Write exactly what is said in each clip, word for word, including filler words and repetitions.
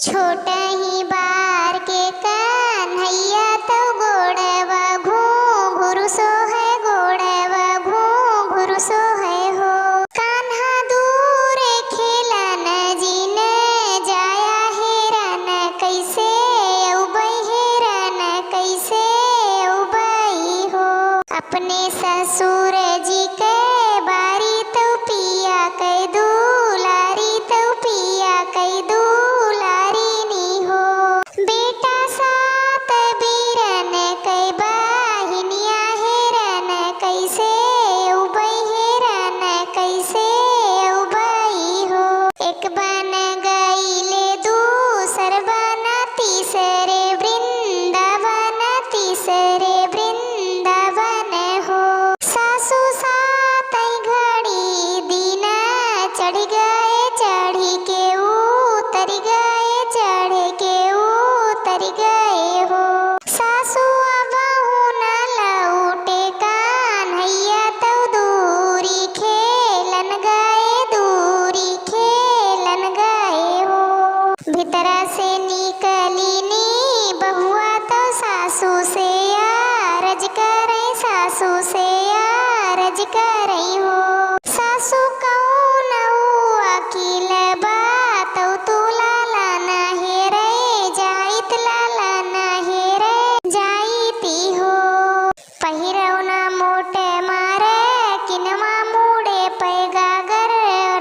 छोटही बार के कन्हैया तउ गोड़वा घूंघरू सोहै, गोड़वा घूंघरू सोहै हो। कान्हा दूर खेलन जिन जाया, हेरन कैसे अउबै, हेरन कैसे अउबै हो। अपने ससुर जी के बारी तउ पिया कै दुलारी, तउ पिया कै दुलारी नी हो। बेटा सात बीरन कै बहिनिया, हेरन कैसे अउबै, हेरन कैसे अउबै हो। एक बन गईले दूसर बन, तीसरे वृंदावन, तीसरे वृंदावन हो। सासु सातै घड़ी दिन चढ़ि गए, चढ़ि के उतरि गए, चढ़ि के उतरि गए हो। सासु अबहु न लौटे, कान्हैया तउ दूरी खेलन गए, दूरी खेलन गए हो। भितरा से निकलिनी बहुआ तउ सासु से अरज करै, सासु से अरज करै हो। सासु कउन अकिल बा तउ तू लालन हेरै जाइत, लालन हेरै जाइत हो। पहिरौना मोट मार, किनवा मूड़े पै गागर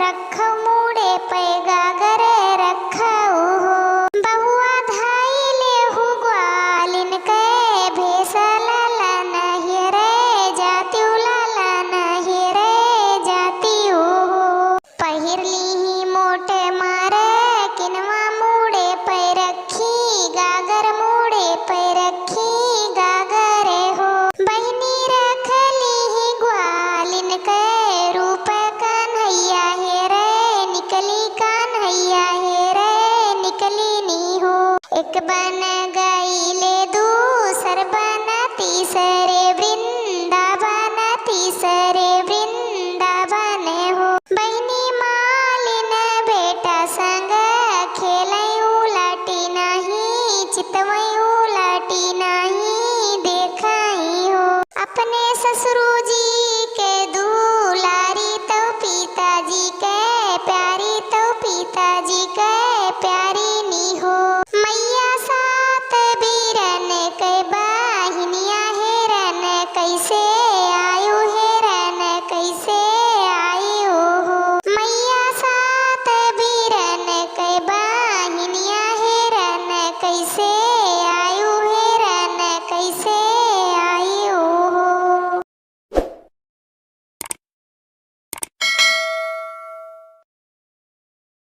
रखौ, मूड़े पै गागर रखौ हो। बहुआ धाई लेहु ग्वालिन कै भेस, लालन हेरै जातिउ, लालन हेरै जातिउ हो। पहिर लिही मोट मार, किनवा मूड़े पै रखी गागर, मूड़े पै रखी गागर हो। बहिनी रख लिही ग्वालिन कै रूप, कान्हैया हेरै निकली, कान्हैया हेरै निकली नी हो। एक बन गईले दूसर बन, तीसरे वृंदावन, तीसरे वृंदावन हो। बहिनी मालिन बेटा संग खेलै उलटी नाहीं, चितवै उलटी